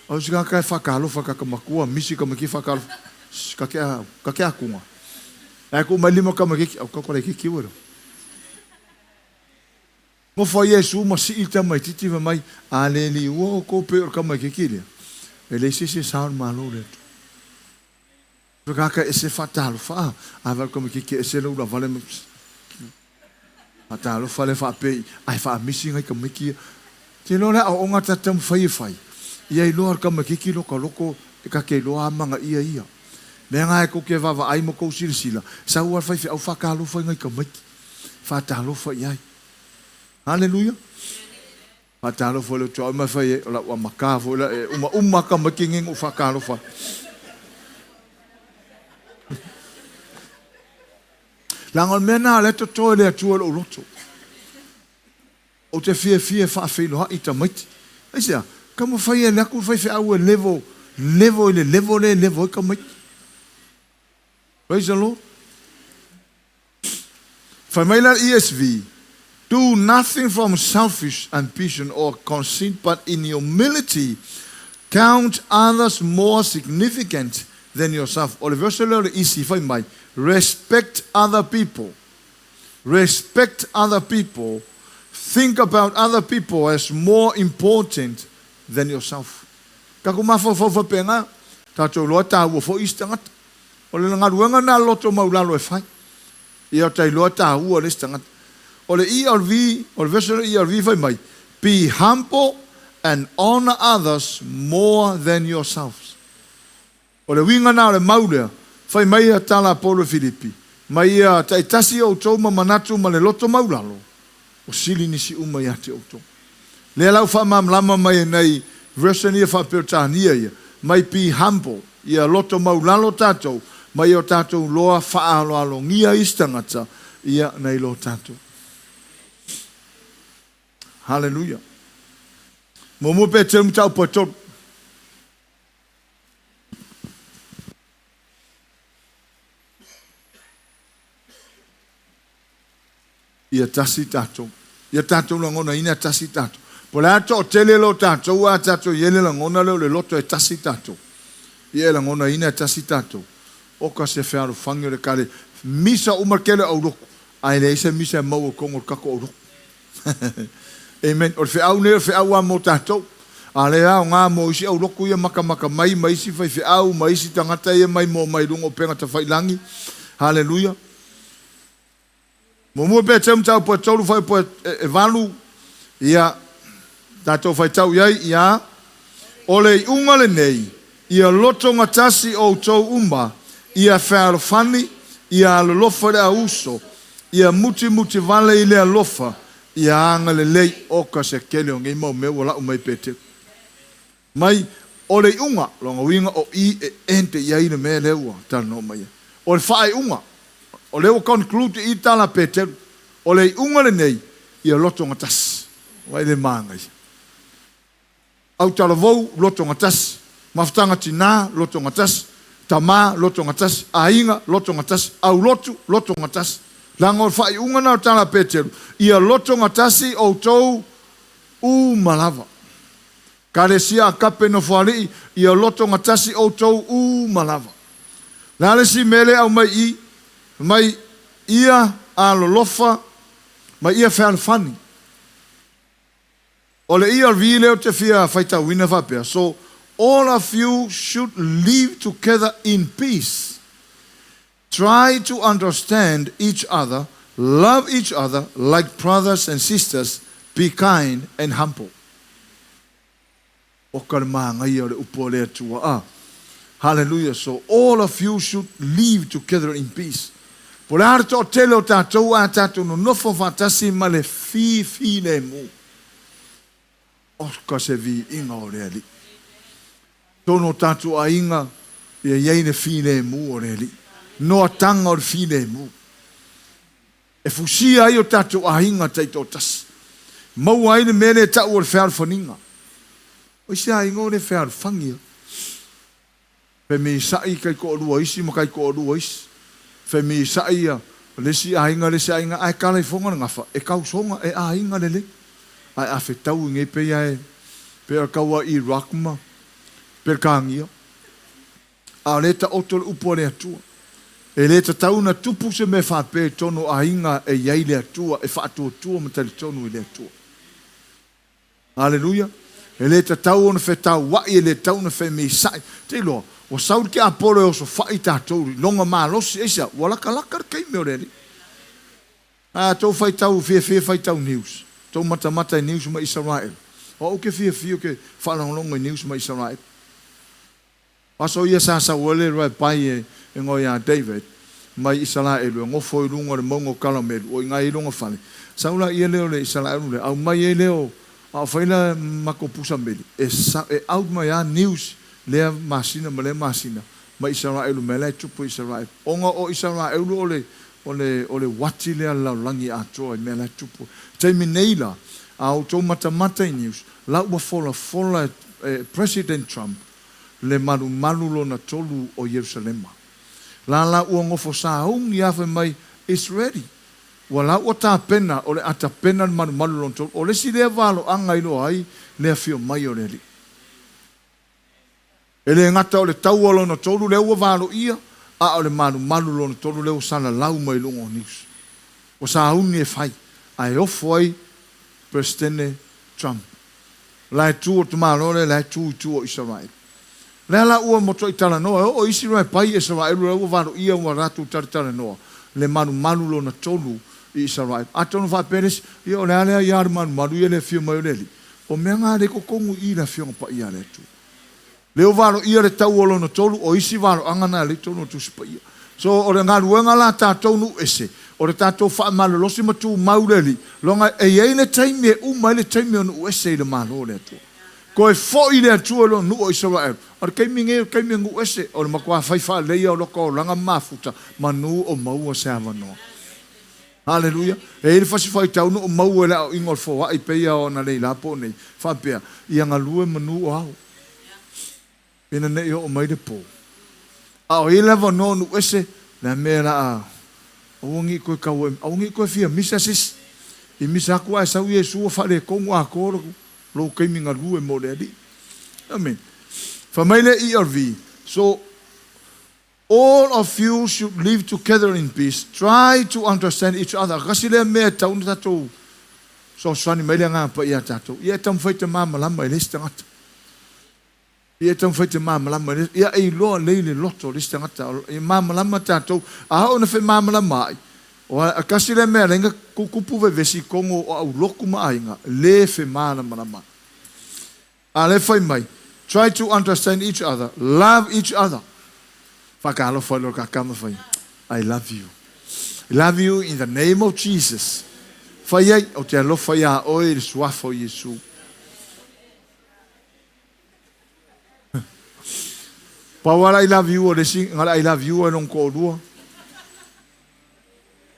O se tagata e faatalofa ka ka matua, misi ka maiki faatalofa. Shh, ka ke a, ka ke akunga. Ae ku mai lima ka maiki, au ka kore ki kiwe ro. Nofo ai Iesu ma sii le tamaititi fai mai, A le liua outou pei o le tamaititi lea, e leai se isi e sao i le Malo o le Atua. Tagata ese faatalofa a, a vaai tamaititi ese le ula vale ma faatalofa lea faapei ae faamisi nai tamaiti ia. Te iloa le aoaoga ta te taumafai e fai, ia iloa e le tamaititi lota loto e ta te iloa amanaia ia. Mea na e tou te vaavaai ma tou silasila, sau lava le faifeau faatalofa i nai tamaiti, faatalofa i ai. Haleluia! Faatalofa i le tuaoi ma fai ai, o lau amata foi la e umauma lava tamaiti nei na ou faatalofa ai. Leaga o le mea lena o lea e toto e le Atua i lou loto. Ou te fiafia e faafeiloai i tamaiti. Aisea? Taumafai e alu atu le faifeau e levo, levo i le levo lea e levo ai tamaiti. Praise the Lord. Fai mai la le ESV, Do nothing from selfish ambition or conceit, but in humility count others more significant than yourself. O le verse lea o le EC fai mai, Respect other people. Respect other people. Think about other people as more important than yourself. Tatou mafaufau faapena, tatou iloa e taua foi isi tagata. O le galuega lena a le loto maulalo e fai. Ia o ta iloa taua le isi tagata. O le ERV, o le version o le ERV fai mai, Be humble and honor others more than yourselves. O le uiga lena o le mau lea, fai mai ia tala a Paulo i Filipi, Mai ia taitasi outou ma manatu ma le loto maulalo, o sili nisi uma ia te outou. Lea la ua faamalamalama mai e nei version ia faa-Peretania ia, mai be humble, ia loto maulalo tatou, ma ia o tatou loa faaaloalogia isi tagata, ia nai lo tatou. Haleluia. Muamua Peteru mataupu e 3. Ia tasi tatou. Ia tatou lagonaina e tasi tatou. Po o le a le toatele o tatou a tatou i ai le lagona lea o le loto e tasi tatou. Ia e lagonaina e tasi tatou. Oka se fealofani o le kale. Misa uma le tele o aulotu, ae leai se misa e maua i totonu o le tatou aulotu. Amen. O le feau nei o le feau lava mo tatou. A o le aoga mo isi aulotu ia matamata mai ma isi faifeau ma isi tagata ia mai moa mai luga o upega tafailagi. Haleluia. Muamua Peteu mataupu e 3 fuaiupu e 8, ia tatou faitau i ai, ia, O le iuga lenei, ia lotogatasi outou uma, ia fealofani, ia alolofa i le auuso, ia mutimutivale i le alofa, ia agalelei. Oka se tele o nei mau mea ua lau mai e Peteu. Mai, o le iuga, lona uiga o i e end i ai le mea lea ua talanoa mai ai. O le faaiuga, o lea ua conclude i i tala a Peteru, o le iuga lenei, ia lotogatasi. Vaai le manaia. Autalavou, lotogatasi. Mafutaga tina, lotogatasi. Tama, lotogatasi. Aiga, lotogatasi. Aulotu, lotogatasi. Leaga o le faaiuga lena o le tala a Peteru, ia lotogatasi outou uma lava. Kalesia a Kape Nofoalii, ia lotogatasi outou uma lava. Le a le isi mea lea aumai i i? Mai ia alolofa, mai ia fealofani. O le ERV lea ou te fia faitauina faapea, So all of you should live together in peace. Try to understand each other, love each other like brothers and sisters, be kind and humble. Oka le māgaia o le upu a le Atua a. Hallelujah. So all of you should live together in peace. Po o le a le toatele o tatou a tatou nonofo faatasi ma le fifilemu. Oka se viiga o le Alii. Totonu o tatou aiga, ia i ai le filemu o le Alii. Noataga o le filemu. E fusia ai o tatou aiga taitoatasi. Maua ai le mea lea e tau o le fealofaniga. O isi aiga o le fealofani. Femisaʻi kaitoalua isi ma kaitoalua isi. Femisaʻi ia le isi aiga le isi aiga ae tala ifoga le gafa e tausoga e aiga lelei. Ae a fetau i nei pei a e pei o le tau a Iraq ma Pelekania. A o lea e taoto le upu a le Atua. E le tatau ona tupu se mea faapea i totonu o aiga e i ai le Atua e faatuatua ma talitonu i le Atua. Aleluia! E le tatau ona fetauaʻi, e le tatau ona femisaʻi. Te iloa, ua sau le tiapolo e osofaʻi tatou i lona malosi. Aisea? Ua latalata le taimi o le Alii. A tou faitau, fiafia faitau news, tou matamata i news ma Isaraelu. O au ou te fiafia ou te faalogologo i news ma Isaraelu. O aso ia sa sau ai le Rabbi e igoa ia David mai Isaraelu e nofo i luga o le mauga o Karamelu, o i ina i lona fale. Sau laia lea o le Isaraelu lea, aumai ai lea o, a o fai la matou pusa meli, e sa, e out mai a news lea masina ma lea masina mai Isaraelu mea la e tupu i Isaraelu. Ona o Isaraelu o le, o le, o le uati lea a le lalolagi atoa i mea la e tupu. Taimi nei la, a outou matamata i news, la ua folafola e President Trump le malumalu lona tolu o Ierusalema. La la ua nofo sauni a fai mai, It's ready. Ua la ua tapena, o le a tapena le malumalu lona tolu. O le isi lea valoaga i loa ai le afio mai o le Alii. E le gata o le taua lona tolu lea ua valoia, a o le malumalu lona tolu lea ua salalau mai luga o news. Ua sauni e fai, ae ofo ai Peresetene Trump. La e tu o tamaloa lea, la e tu i tua o Isaraelu. Lea la ua matuai talanoa, e oo isi loa e pai Isaraelu la ua valoia ua latou talatalanoa le malumalu lona tolu i Isaraelu. Atonu faapea le isi, ia o le a le aia le malumalu ia le afio mai o le Alii? O mea na lea i totonu i i le Afioga Paia a le Atua. Lea ua valoia le tau o lona tolu, o isi valoaga na lea i totonu o le Tusi Paia. So, o le galuega la a tatou nuu ese, o le tatou faamalolosi ma tumau le Alii, loga e i ai le taimi e uma ai le taimi o nuu ese i le Malo o le Atua. Toe foi le Atua i lona nuu o Isaraelu. O le taimi nei o le taimi o nuu ese, o le matua fai faaleleia o lota olaga ma mafuta, manu o maua se avanoa. Haleluia! E i ai le fasi faitau na ou maua i le aoaiga o le foai pei lava o analeila po o nei, faapea, Ia galue manu o ao, ina ne i oo mai le po. A o i ai le avanoa o nuu ese, le a mea la a aua ne i toe tau ai, aua ne i toe fia misa se isi. I misa atu ae sau Iesu ua faaletonu atoa lou taimi galue mo le Alii. Amene. Fai mai le ERV, So, All of you should live together in peace, try to understand each other, kasi lea mea e tatau ona tatou fesoasoani mai le Agaga Paia ia tatou, ia e taumafai e te malamalama i le isi tagata. Ia e taumafai e te malamalama i le, ia e iloa lelei le loto o le isi tagata, ia malamalama tatou, a oo ina femalamalama ai, o kasi lea mea e ala ai ona tutupu vevesi i totonu o aulotu ma aiga, le femalamalama ai. A lea fai mai, Try to understand each other, love each other. Faatalofa i lo ta tama fai, I love you. I love you in the name of Jesus. Fai ai, ou te alofa iā oe i le suafa o Iesu. Pau lava le I love you o le isi, na o le I love you ai lona toalua.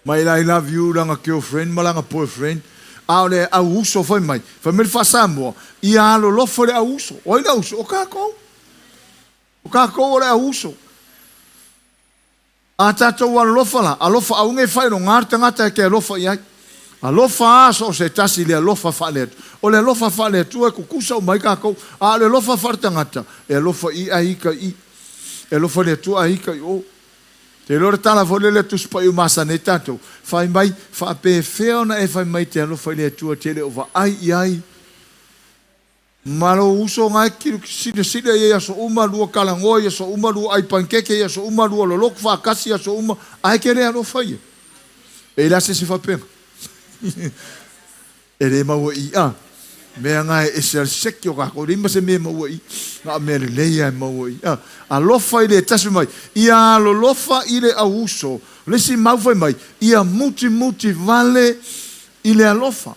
Mai le I love you lana girlfriend ma lana boyfriend, a o le au uso fai mai, fai mai le faa-Samoa, ia alolofa le au uso. O ai le au uso? O tatou. O tatou o le au uso. A tatou alolofa la, alofa aua ne i faailoga le tagata e te alofa i ai. Alofa a so o se tasi i le alofa faale-Atua. O le alofa faale-Atua e tutusa uma ai tatou, a o le alofa faale-tagata, e alofa i i ae ita i i. E alofa i le Atua ae ita i o. Te iloa le tala foi lele a Tusi Paia ua masani ai tatou, Fai mai, faapefea ona e fai mai e te alofa i le Atua e te le o vaai i ai? Ma lou uso na e silasila i ai aso uma, lua talanoa i aso uma, lua ai panikeke i aso uma, lua lolotu faatasi i aso uma, ae te le alofa ia. E i le a se isi faapena? E le maua i a mea na e ese a le seki o kākou, e leai ma se mea e maua i, na o mea lelei lava e maua i. A, alofa i le tasi mai, ia alolofa i le auuso, le isi mau fai mai, ia mutimuti vale i le alofa.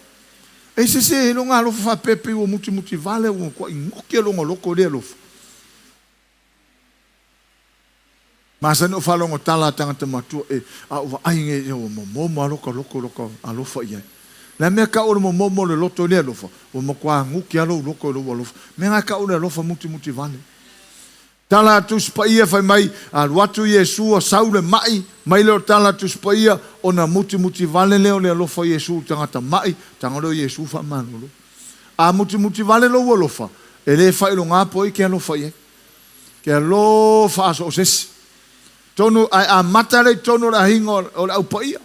E se se e lona alofa faapea pei ua mutimuti vale ua matuai noke lona loto i le alofa. Masani o faalogo tala a tagata matua e, a ou vaai nei ia ua momomo a loka loto loka alofa i ai. Le a mea kau o le momomo o le loto i le alofa, ua matua nuki a lou loto i lou alofa. Mea na kau o le alofa mutimuti vale. Tala a Tusi Paia fai mai, alu atu Iesu a sau le ma'i, mai lea o tala a Tusi Paia, ona mutimuti vale lea o le alofa o Iesu i tagata ma'i, taga lea o Iesu faamalolo. A mutimuti vale lou alofa, e le faailoga po ai ke alofa i ai. Ke alofa a so o se isi. Tonu, ae amata lea i totonu o le ahiga o le Au Paia.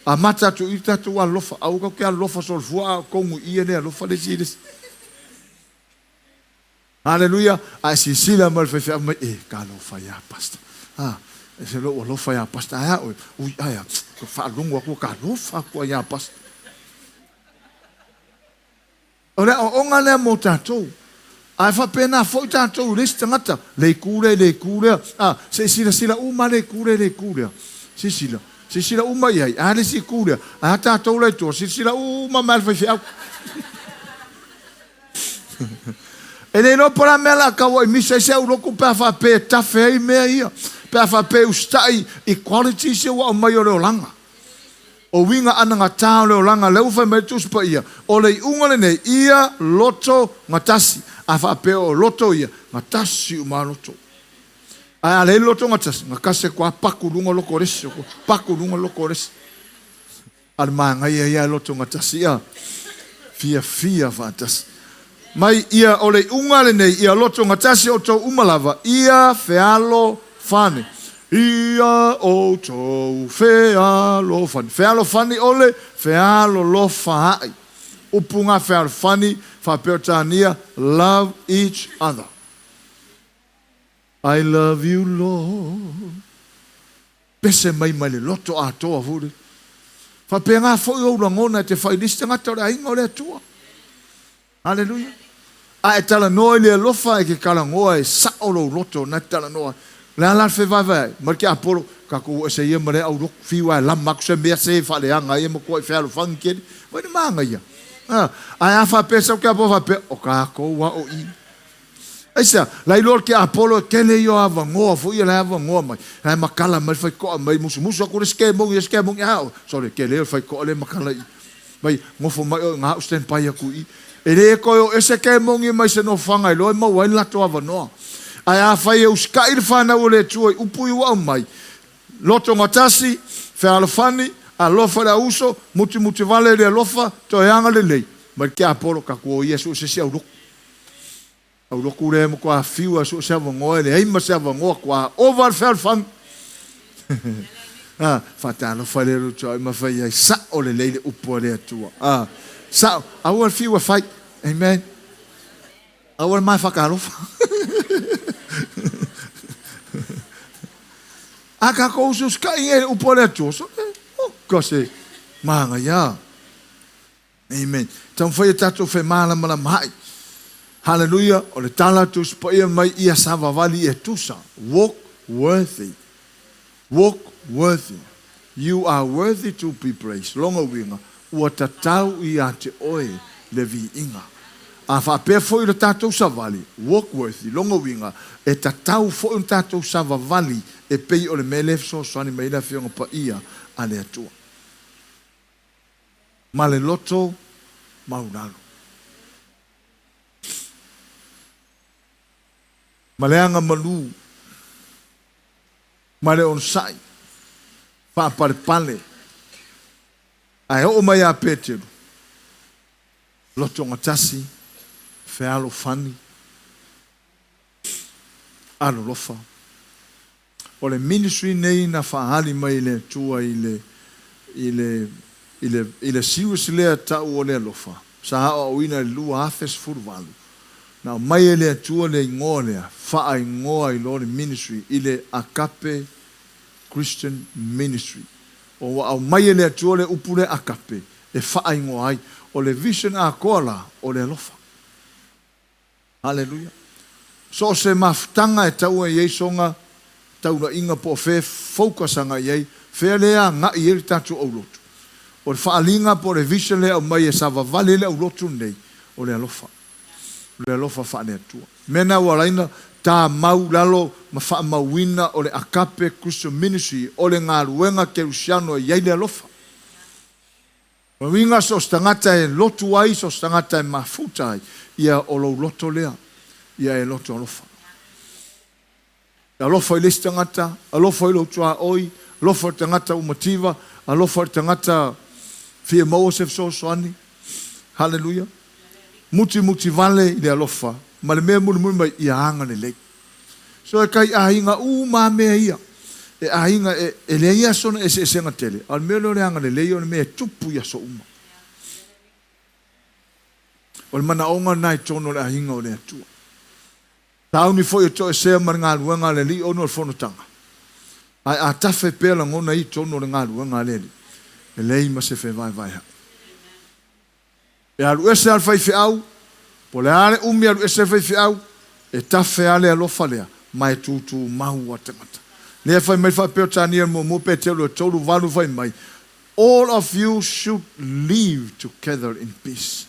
Amata atu i i le tatou alofa. Aua tatou te alofa solofua a o tonu i i e le alofa le isi i le isi. Haleluia! Ae silasila mai le faifeau mai, e, ka alofa iā Pastor. Ha, e se lou alofa iā Pastor. Ae a oe? Ui, ae a, faalogo atu ka alofa atu ai iā Pastor. O le aoaoga lea mo tatou. Ae faapena foi tatou i le isi tagata, le itu lea i le itu lea. A, se i silasila uma le itu lea i le itu lea. Silasila, silasila uma i ai. A le isi itu lea. Ae a tatou la i tua, silasila uma mai le faifeau. E le iloa po o le a mea la tau ai misa ai se aulotu pe a faapea e tafe ai mea ia, pe a faapea e usitai i qualities ia ua aumai o le olaga. O uiga anagata o le olaga, lea ua fai mai le Tusi Paia, o le iuga lenei, ia loto gatasi. A faapea o loto ia, gatasi uma lava loto. Ae a leai le loto gatasi, gatasi atu lava paku luga loto o le isi, paku luga loto o le isi. A le manaia ia loto gatasi ia, fiafia faatasi. Mai ia o le iuga lenei, ia loto gatasi outou uma lava, ia fealofani. Ia outou fealofani. Fealofani o le fealolofaai. Upu ga fealofani faa-Peretania, love each other. I love you Lord. Pese mai mai le loto atoa foi le. Faapena foi ou lagona e te fai i le isi tagata o le aiga o le Atua. Haleluia. A e talanoa i le alofa, e ke talanoa e sao lou loto na e te talanoa ai. O le a la le fevaevaeai? Mai le tiapolo, tatou o ese ia ma lea aulotu, fiu lava e lama atu se mea se faaleaga ai e matuai fealofani tele. Vai le manaia. A, ae a faapea sau tiapolo faapea, o tatou lava o i. Aisea? La iloa le tiapolo e tele ia o avanoa foi ia la e avanoa mai, la e matala mai le faitotoa mai, musumusu atu le isi kemoni, le isi kemoni, a o, sole, tele le faitotoa lea e matala i i. Mai, nofo mai oe i ina, au stand by atu i i. E le toe o ese kemoni mai se nofoaga e iloa e maua ai le latou avanoa. Ae afai e usitai le fanau o le Atua i upu ia ua aumai, lotogatasi, fealofani, alofa i le auuso, mutimutivale i le alofa, toe agalelei, mai le tiapolo, tatou o ia e sue se isi aulotu. Aulotu lea e matua fiu lava e sue se avanoa, e leai ma se avanoa, tua ova le fealofani. Ah, faatalofa lea le tuai ma fai ai, sa'o lelei le upu a le Atua. Ah, sa'o, aua le fiu e fai. Amen. Aua le ma faatalofa. A tatou usiusitai i le upu a le Atua, so, oh, gosh, manaia. Amen. Taumafai e tatou femalamalamaai. Hallelujah. O le tala Tusi Paia mai ia savavali e tusa. Walk worthy. Walk worthy. You are worthy to be praised. Lona uiga, ua tatau ia te oe le viiga. A faapea foi le tatou savali, walk worthy, lona uiga, e tatau foi ona tatou savavali e pei o le mea lea e fesoasoani mai ai le Afioga Paia a le Atua. Ma le loto maulalo. Ma le aga malu. Ma le onosai. Faapalepale. Ae oo mai ia Peteru, lotogatasi, fealofani, alolofa. O le ministry nei na faaali mai e le Atua i le, i le, i le, i le series lea tau o le alofa, sa aoaoina i le 2018. Na aumai e le Atua le igoa lea, faaigoa ai loa le ministry i le Agape Christian Ministry. O ua aumai e le Atua le upu lea agape e faaigoa ai. O le vision atoa la, o le alofa. Haleluia! So o se mafutaga e tau ai i ai soga taulaiga po o fea e focus agai i ai, fea lea e agai i ai le tatou aulotu. O le faaaliga po o le vision lea e aumai e savavali ai le aulotu lenei, o le alofa. O le alofa faale-Atua. Mea na ua ala ai ona tamau i lalo ma faamauina o le Agape Christian Ministry, o le galuega kerisiano e i ai le alofa. O uiga so o se tagata e lotu ai, so o se tagata e mafuta ai, ia o lou loto lea, ia e loto alofa. E alofa i le isi tagata, alofa i lou tuaoi, alofa i le tagata ua mativa, alofa i le tagata fia maua se fesoasoani. Haleluia. Mutimuti vale i le alofa, ma le mea mulimuli mai, ia agalelei. So e kai aiga uma a mea ia. E aiga e, e leai lava sona eseesega tele, a o le mea lea o le agalelei o le mea e tupu i aso uma. O le manaoga lena i totonu o le aiga o le Atua. Tauni foi e toesea ma le galuega a le Alii ona o le fonotaga. Ae a tafe pea lagona i totonu o le galuega a le Alii, e leai ma se fevaevaea'i. E alu ese lava le faifeau, po o le a le umi e alu ese ai le faifeau, e tafe lava le alofa lea, ma e tutumau a tagata. Lea fai mai faapea o Taniel muamua Petelo e 3, 8 fai mai, All of you should live together in peace.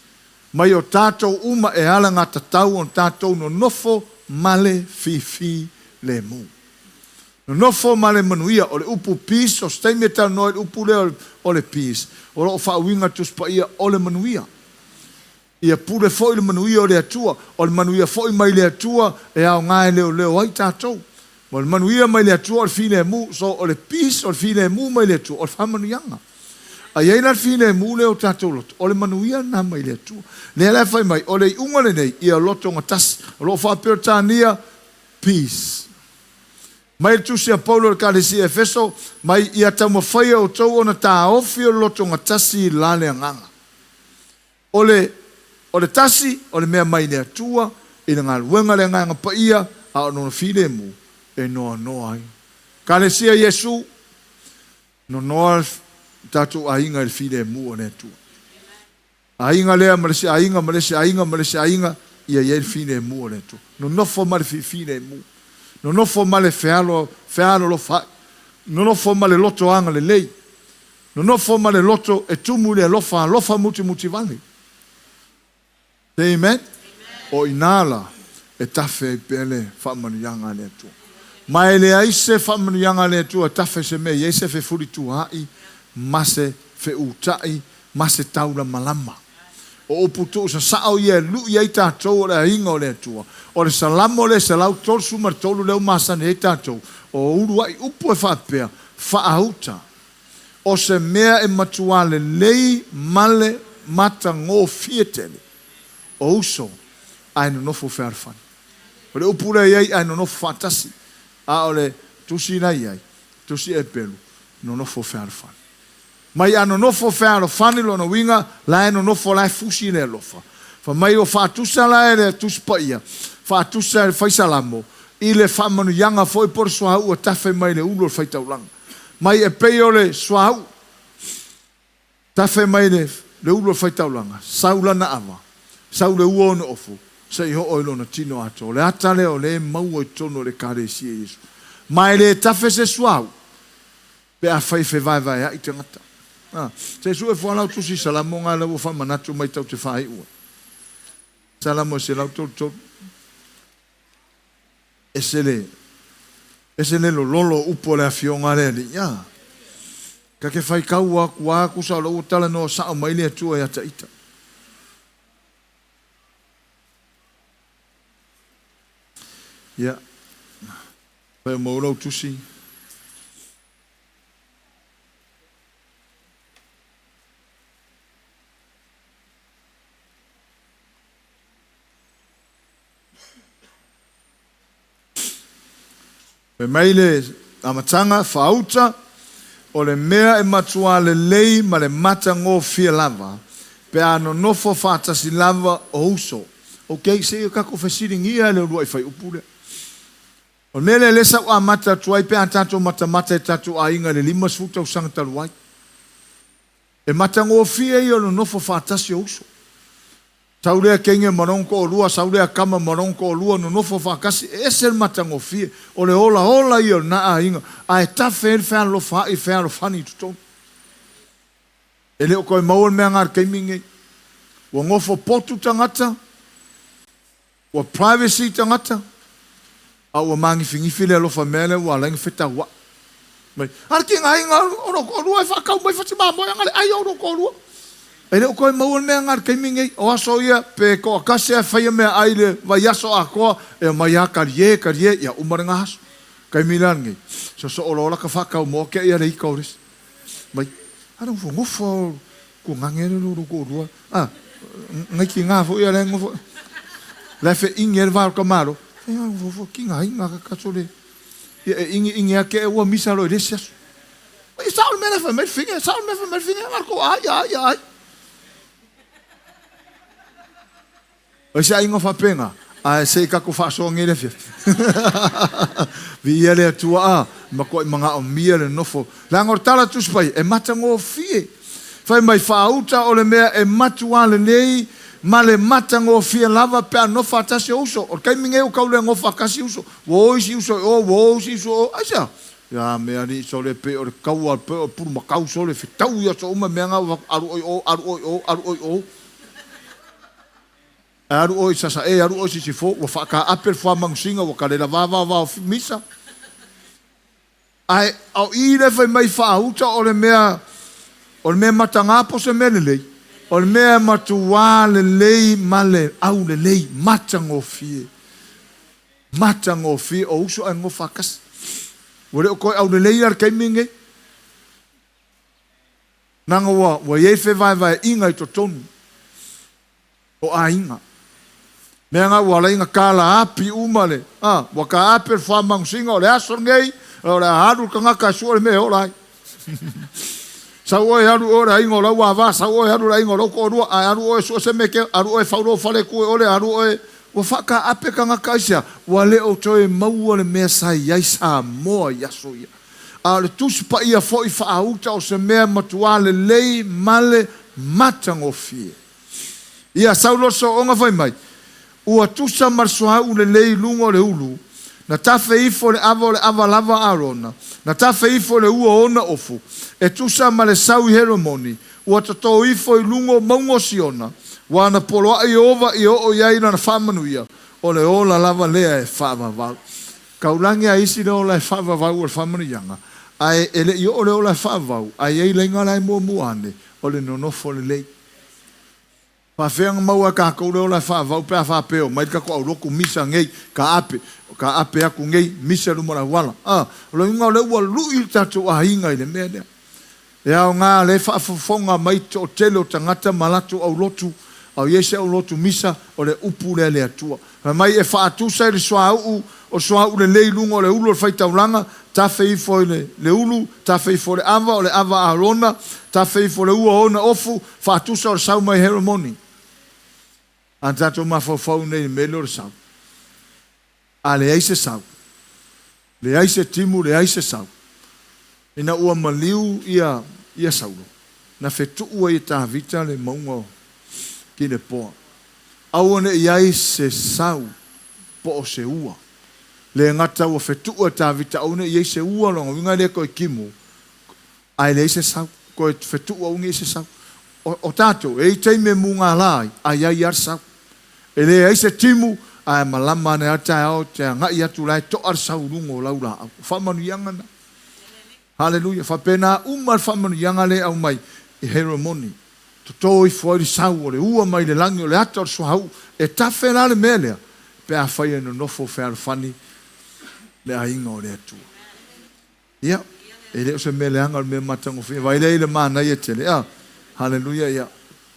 Mai o tatou uma e alagatatau ona tatou nonofo ma le fifilemu. Nonofo ma le manuia. O le upu peace, o se taimi e talanoa ai le upu lea o le peace, o lo o faauiga Tusi Paia o le manuia. Ia pule foi le manuia o le Atua. O le manuia foi mai le Atua e aoga e leoleo ai tatou. O le manuia mai le Atua o le filemu. So o le peace o le filemu mai le Atua, o le faamanuiaga. A i ai la le filemu lea o tatou loto, o le manuia lena mai le Atua. Lea la e fai mai, o le iuga lenei, ia lotogatasi. O lo o faa-Peretania, peace. Mai le Tusi a Paulo i le Ekalesia Efeso, mai ia taumafai e outou ona taofi o le lotogatasi la le agaga. O le o le tasi, o le mea mai le Atua i le galuega a le Agaga Paia, a o lona filemu e noanoa ai. Ekalesia Iesu, nonoa le tatou aiga i le filemu o le Atua. Aiga lea ma le isi aiga ma le isi aiga ma le isi aiga, ia i ai le filemu o le Atua. Nonofo ma le filemu. Nonofo ma le fealo, fealolofa'i. Nonofo ma le loto agalelei. Nonofo ma le loto e tumu i le alofa, alofa mutimuti vale. Say amen. O i ina la e tafe ai pea le faamanuiaga a le Atua. Ma e leai se faamanuiaga a le Atua e tafe se mea e i ai se fefulituaai ma se feuta'i ma se taulamalama. O upu tuusasa'o ia e lu'i ai tatou o le aiga o le Atua. O le Salamo lea 133 lea ua masani ai tatou, o ulua'i upu e faapea, Faauta o se mea e matuā lelei ma le matagofie tele o uso ae nonofo fealofani. O le upu lea e i ai ae nonofo faatasi, a o le tusi la e i ai, tusi Eperu, nonofo fealofani. Mai a nonofo fealofani lona uiga la e nonofo la e fusi le alofa. Fai mai ua faatusa la e le Tusi Paia, faatusa e le Fai Salamo i le faamanuiaga foi po o le suauu e tafe mai le ulu o le faitaulaga. Mai e pei o le suauu tafe mai le ulu o le faitaulaga, sau lana ava, sau le ua ona ofu, se i oo i lona tino atoa. O le ata lea o lea e maua i totonu o le Ekalesia i Iesu. Ma e le tafe se suauu pe afai e fevaevaea'i tagata. A, se i sue fua lau tusi Salamo nga lea ua faamanatu mai tau te faaiu ai. Salamo e 133. Ese le, ese le lololo o upu o le Afioga a le Alii, a. Ka ke faitau aku a kusa o lou ua talanoa sa'o mai le Atua ia Taita. Ia, fai o maua lau tusi. Fai mai le amataga, Faauta, o le mea e matuā lelei ma le matagofie lava, pe a nonofo faatasi lava o uso. Ok, se i o tatou fesiligia le uluai faiupu lea. O le mea lea lea sa ou amata atu ai pe a tatou matamata i tatou aiga i le 50 tausaga talu ai. E matagofie ia o le nonofo faatasi o uso. Sau lea teine ma lona toalua, sau lea tama ma lona toalua, nonofo faatasi, e ese le matagofie. O le olaola ia o lena aiga, ae tafe ai le fealolofaai, fealofani i totonu. E le o toe maua le mea na i le taimi lenei. Ua nofo potu tagata, ua privacy tagata, a ua magifinifi le alofa mea lea ua ala ai ona fetauai mai. A le tigaina o lou toalua e faatau mai fasi mamoe ana le ai o lou toalua. E le o toe maua le mea lena i le taimi lenei. O aso ia pe toatasi lava e faia meaai i le vaiaso atoa, e omai lava talie, talie, ia uma lena aso. Taimi la lenei, sosoo loa lata faatau moa tea ia le ita o le isi. Mai, a le nofonofo lava o tuagage le lou toalua. A, nai tina foi ia la e nofo, la e feʻini ai le va o le tamaloa. E a nofo tigaina ka tatou le ia e ʻini ʻini ake e ua misa loa i le isi aso. E sao le mea la e fai mai le fine, sao le mea fai mai le fine, a tou ai ai ai. O se aiga faapena, ae se i tatou faasoa nei i le afiafi. Viia le Atua, a, matuai manaomia le nofo. Leaga o le tala Tusi Paia, e matagofie. Fai mai, Faauta o le mea e matuā lelei ma le matagofie lava pe a nofo faatasi o uso. O le taimi nei ua tau le nofo faatasi uso. Ua o isi uso i o, ua o isi uso i o. Aisea? Ia mea alii sole pei o le taua pei o le pulumakau sole fetau i aso uma mea na ua alu oe i o, alu oe i o, alu oe i o. Ae alu oe i Sasae, alu oe i Sisifo, ua faataape le fuamanusina, ua kalela vavaovao misa. Ae o i lea fai mai faauta o le mea, o le mea mataga po o se mea lelei, o le mea matuā lelei ma le aulelei, matagofie. Matagofie o uso ae nofo faatasi. Ua le o toe aulelei la le taimi lenei. Leaga ua, ua i ai fevaevaeaiga i totonu o aiga. Mea na ua ala ai ona talaapi uma le, a, ua taape le faamanusiga o le aso lenei, o le a alu le tagata e sue le mea e ola ai. Sau oe alu oe le aiga o lau ava, sau oe alu le aiga o lou toalua, ae alu oe sue se mea e alu oe fau lou fale tu e ole, alu oe. Ua faataape tagata aisea? Ua le o toe maua le mea sa i ai Samoa i aso ia. A o le Tusi Paia foi faauta o se mea matuā lelei ma le matagofie. Ia sau loa le soonga fai mai, Ua tusa ma le suauu lelei i luga o le ulu, na tafe ifo le ava o le ava lava a Arona, na tafe ifo le ua o ona ofu, e tusa ma le sau i Heremoni, ua totō ifo i luga o mauga o Siona, ua na poloaʻi Ieova i oo i ai lana faamanuia. O le ola lava lea e faavavau. Taulagi a isi le ola e faavavau o le faamanuiaga, ae e le i oo le ola e faavavau, ae i ai laina la e muamua ane, o le nonofo lelei. Faafefea ona maua e tatou le ola e faavavau pe a faapea omai le tatou aulotu misa nei, taape, taape atu nei, misa i luma o le auala. A, o le uiga o lea ua lui le tatou aiga i le mea lea. E aoga o lea e faafofoga mai toatele o tagata ma latou aulotu, a o i ai se aulotu misa, o le upu lea a le Atua. Fai mai e faatusa i le suauu, o le suauu lelei i luga o le ulu o le faitaulaga, tafe ifo i le, le ulu, tafe ifo i le ava, o le ava a Arona, tafe ifo i le ua o ona ofu, faatusa o le sau mai Heremoni. A tatou mafaufau nei i le mea lea o le sau. A leai se sau, leai se timu, leai se sau, ina ua maliu ia, ia Saulo, na fetuu ai e Tavita le mauga o Kilepoa. Aua ne i i ai se sau po o se ua. Le gata ua fetuu e Tavita aua ne i i ai se ua, lona uiga e le toe timu, ae leai se sau, toe fetuu aua ne i i ai se sau. O, o tatou, e i ai taimi e mugala ai, ae i ai lava le sau. E leai se timu, ae malama ane lava le taeao e te agai atu la e to'a le sau i luga o lau laau. O faamanuiaga na. Haleluia! Faapena uma le faamanuiaga lea e aumai i Heremoni. Toto ifo ai le sau o le ua mai le lagi o le ata o le suauu. E tafe la le mea lea pe afai e nonofo fealofani le aiga o le Atua. Ia, e le o se mea leaga o le mea matagofie. Vaai lea i le manaia tele, a? Haleluia, ia,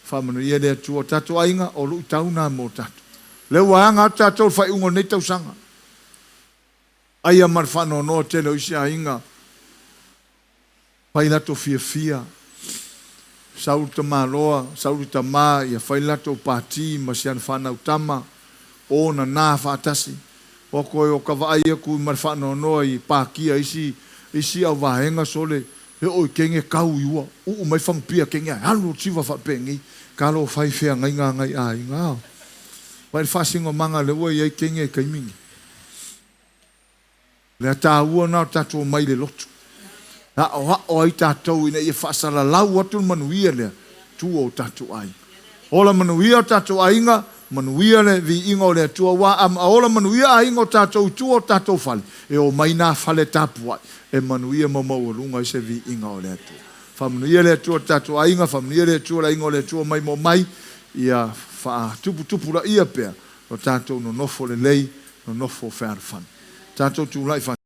faamanuia le Atua. O tatou aiga, o luitau na mo tatou. Lea ua aga atu tatou i le faaiuga o lenei tausaga. Aia ma le faanoanoa tele o isi aiga, fai latou fiafia, sau le tamaloa, sau le tama, ia fai le latou pati ma si ana fanau tama, o nana faatasi. O koe o ka vaai aku ma le faanoanoa i pakia isi isi au vaega sole e oo i kenge kau i ua uu mai fagupia kenge ae alu tiva faapenei kalo fai feagaiga agai aiga. Vaai le faasinomaga lea ua i ai kenge i taimi nei. Lea taua na o tatou omai i le lotu. Aoao ai tatou ina ia faasalalau atu le manuia lea tua o tatou aiga. Ola manuia o tatou aiga, manuia le viiga o le Atua, aua a ola manuia aiga o tatou i tua o tatou fale, e omai na fale tapuai e manuia ma maualuga ai se viiga o le Atua. Faamanuia le Atua i tatou aiga, faamanuia le Atua i le aiga o le Atua mai mo mai, ia faatuputupulaia pea lo tatou nonofo lelei, nonofo fealofani. Tatou tulai.